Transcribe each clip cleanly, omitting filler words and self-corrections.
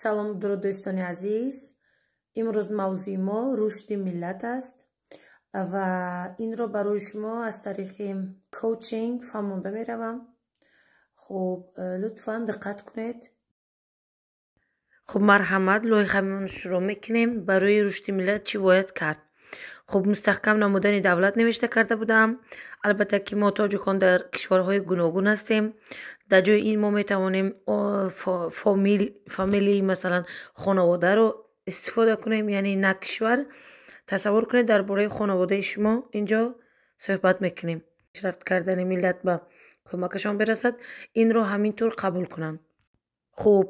Салом, дуруд, дӯстони азиз. Имрӯз мавзӯи мо рушди миллат аст ва инро барои шумо аз тариқи коучинг фаҳмонда меравам. Хуб, лутфан диққат кунед. Хуб, марҳамат, лоиҳаамон шурӯъ мекунем. Барои рушди миллат чӣ бояд кард? Хуб, мустаҳкам намудани давлат навишта карда будам. Албатта ки мо тоҷикон дар кишварҳои гуногун ҳастем. Дар ҷои ин мо метавонем фамилии, масалан, хонаводаро истифода кунем, яъне на кишвар. Тасаввур кунед, дар бораи хонаводаи шумо инҷо суҳбат мекунем. Пешрафт кардани миллат ба кӯмакашон бирасад, инро ҳамин тур қабул кунанд. Хуб,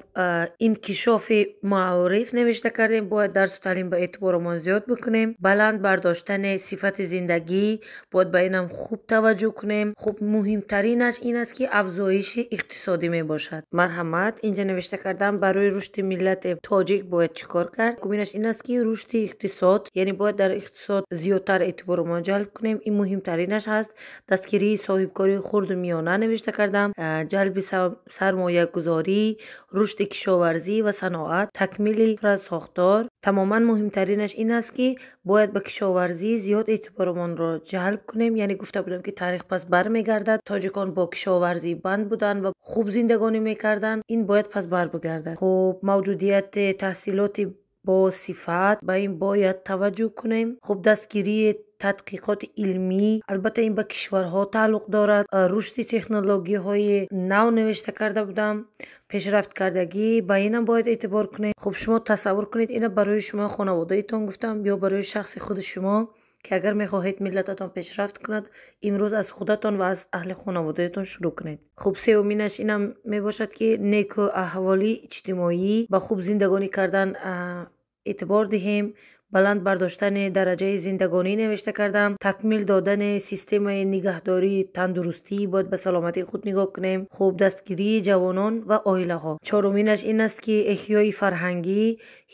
инкишофи маориф навишта кардем. Бояд дарсу таълим ба эътиборомон зиёд бикунем. Баланд бардоштани сифати зиндагӣ, бояд ба инам хуб таваҷҷӯҳ кунем. Хуб, муҳимтаринаш ин аст, ки афзоиши иқтисодӣ мебошад. Марҳамат, инҷа навишта кардам, барои рушди миллати тоҷик бояд чӣ кор кард. Якуминаш ин аст, ки рушди иқтисод, яъне бояд дар иқтисод зиёдтар эътиборомон ҷалб кунем. Ин муҳимтаринаш ҳаст. Дастгирии соҳибкории хурду миёна навишта кардам, ҷалби сармоягузорӣ, рушди кишоварзӣ ва саноат, такмили инфрасохтор. Тамоман муҳимтаринаш ин аст, ки бояд ба кишоварзӣ зиёд эътиборомонро ҷалб кунем. Яъне гуфта будам, ки таърих пас бармегардад. Тоҷикон бо кишоварзӣ банд буданд ва хуб зиндагонӣ мекарданд. Ин бояд пас барбигардад. Хуб, мавҷудияти таҳсилоти босифат, ба ин бояд таваҷҷӯҳ кунем. Хуб, дастгирии тадқиқоти илмӣ, албатта ин ба кишварҳо тааллуқ дорад. Рушди технологияҳои нав навишта карда будам, пешрафткардагӣ, ба инам бояд эътибор кунем. Хуб, шумо тасаввур кунед, ина барои шумо хонаводаитон гуфтам ё барои шахси худи шумо, ки агар мехоҳед миллататон пешрафт кунад, имрӯз аз худатон ва аз аҳли хонаводаятон шурӯъ кунед. Хуб, сеюминаш инам мебошад, ки неку аҳволии иҷтимоӣ, ба хуб зиндагонӣ кардан эътибор диҳем. Баланд бардоштани дараҷаи зиндагонӣ навишта кардам. Такмил додани системаи нигаҳдории тандурустӣ, бояд ба саломатии худ нигоҳ кунем. Хуб, дастгирии ҷавонон ва оилаҳо. Чоруминаш ин аст, ки эҳёи фарҳангӣ,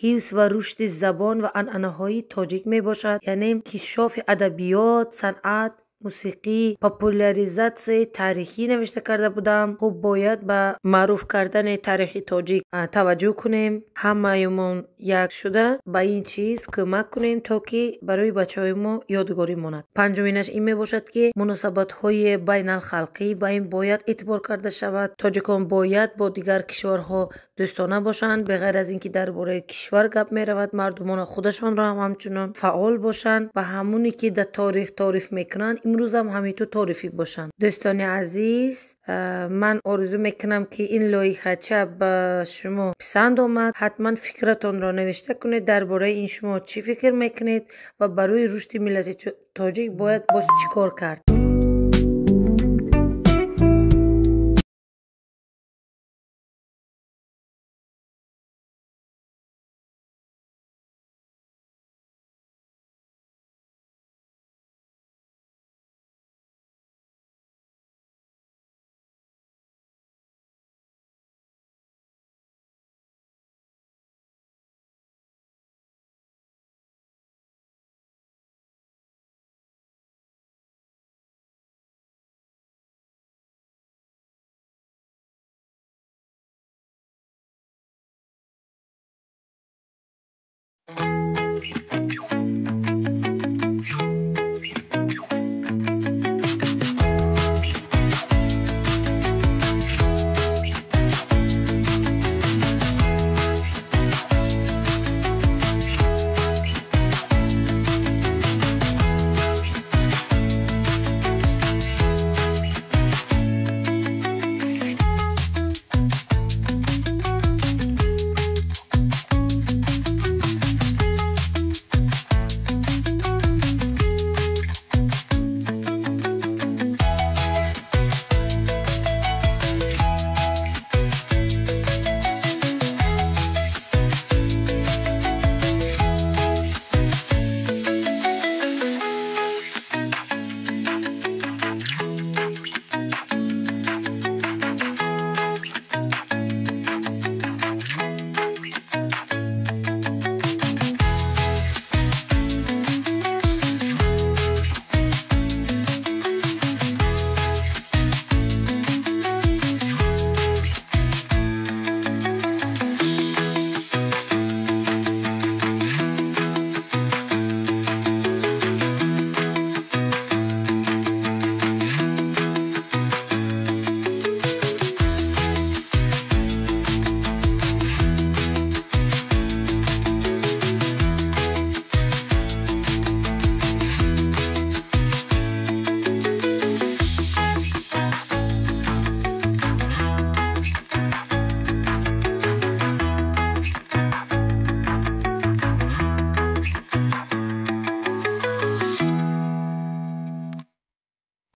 ҳифз ва рушди забон ва анъанаҳои тоҷик мебошад, яъне инкишофи адабиёт, санъат, мусиқӣ, популяризатсияи таърихӣ навишта карда будам. Хуб, бояд ба маъруф кардани таърихи тоҷик таваҷҷӯҳ кунем. Ҳамаамон як шуда ба ин чиз кӯмак кунем, то ки барои бачаҳои мо ёдгорӣ монад. Панҷуминаш ин мебошад, ки муносабатҳои байналхалқӣ, ба ин бояд эътибор карда шавад. Тоҷикон бояд бо дигар кишварҳо дӯстона бошанд. Беғайр аз ин ки дар бораи кишвар гап меравад, мардумона худашонро ҳам ҳамчунон фаъол бошанд ва ҳамоне ки дар торих таъриф мекунанд, имрӯзам ҳамин таърифӣ бошанд. Дӯстони азиз, ман орзу мекунам, ки ин лоиҳача ба шумо писанд омад. Ҳатман фикратонро навишта кунед, дар бораи ин шумо чӣ фикр мекунед ва барои рушди миллати тоҷик бояд боз чӣ кор кард.